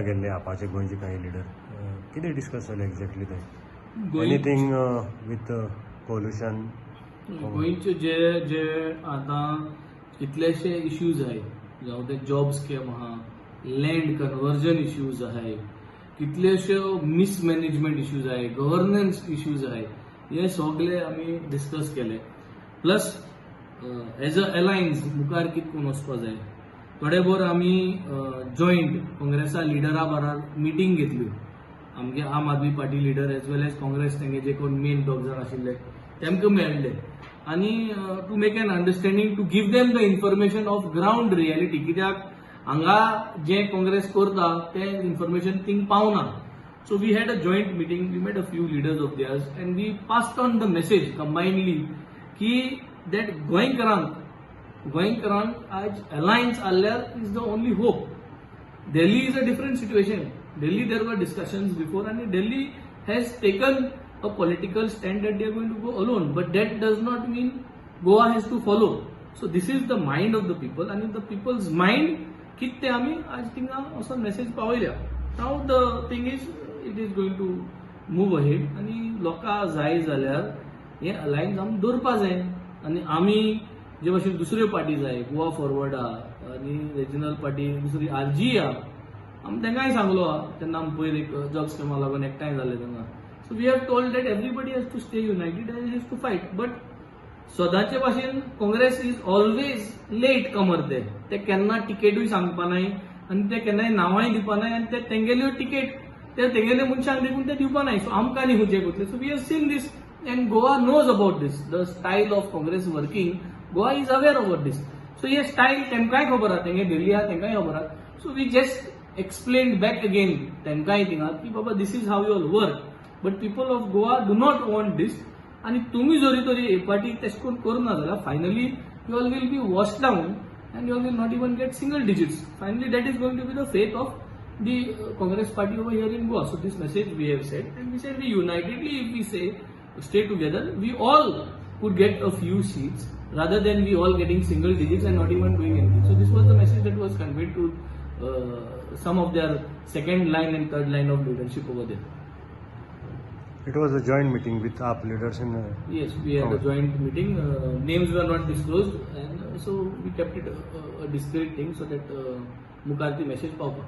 गेल्ले आपाचे गोंयचे काही लिडर, कितें डिस्कस जालें एक्झॅक्टली थंय? Goem anything with collusion? गोंयचे जे जे आतां कितलेशे इश्यूज आहाय, जावं ते जॉब स्कॅम आहा, लँड कन्वर्जन इश्यूज आहाय, कितलेश्यो मिसमॅनेजमेंट इश्यूज आहाय, गव्हर्नन्स इश्यूज आहाय, हे सगळे आमी डिस्कस केले. प्लस एज अ अलायन्स मुखार कितें करून वचपा जाय. थोडे भोर आमी जॉयंट काँग्रेसा लिडरा बराबर मिटींग घेतल्यो, आमगे आम Aadmi party leader as well as Congress, तेंगे जे कोण मेन दोग जाण आशिल्ले तेमकां मेळ्ळे आनी to make an understanding, to give them the information of ground reality, कित्याक हांगा जें काँग्रेस करता तें इन्फॉर्मेशन थिंग पावना. So we had a joint meeting, we met a few leaders of theirs and we passed on the message combinedly की that गोंयकारांक आज alliance आहल्यार is the only hope. Delhi is a different situation. Delhi, there were discussions before, and Delhi has taken a political stand that they are going to go alone. But that does not mean Goa has to follow. So this is the mind of the people, and in the people's mind, कितें आमी आज थिंगा असो message पावयल्या. Now the thing is, it is going to move ahead आनी लोकां जाय जाल्यार हें अलायन्स आमी दवरपा जाय. आनी आमी जे भशेन दुसऱ्यो पार्टी जाय, गोवा फॉरवर्ड आहा आनी रिजनल पार्टी दुसरी आरजी आहा, आमी तांकांय सांगलो आहा. तेन्ना आमी पयर एक जॉब स्कॅमा लागून एकठांय जाले तेन्ना, so we have told that everybody has to stay united and has to fight. But सदांचे भाशेन Congress is always late comer. ते ते केन्ना टिकेटूय सांगपा नाय आनी ते केन्नाय नांवांय दिवपा नाय आनी ते तेंगेल्यो टिकेट ते तेंगेले मनशांक देखून ते दिवपा नाय. सो आमकां न्ही खंयचे कोतले. So we have seen this and Goa knows about this, the style of Congress working. Goa is aware about this. So hey style तेमकांय खबर आहा, तेंगे दिल्ली आहा, तेंकांय खबर आहा. So we just explain back again तेंकांय थिंगा की बाबा, this is how you'll work, but people of Goa do not want this. आनी तुमी जरी तरी हे पार्टी तशें करून करुना जाल्यार finally you all will be wash down and you all will not even get single digits. Finally, that is going to be the fate of the Congress party over here in Goa. So this message we have said, and we said we unitedly, if we say stay together, we all could get a few seats rather than we all getting single digits and not even doing anything. So this was the message that was conveyed to some of their second line and third line of leadership over there. It was a joint meeting with AAP leaders in Yes, we had a joint meeting. Names were not disclosed, and so we kept it a discreet thing so that मुखार ती message पावपा.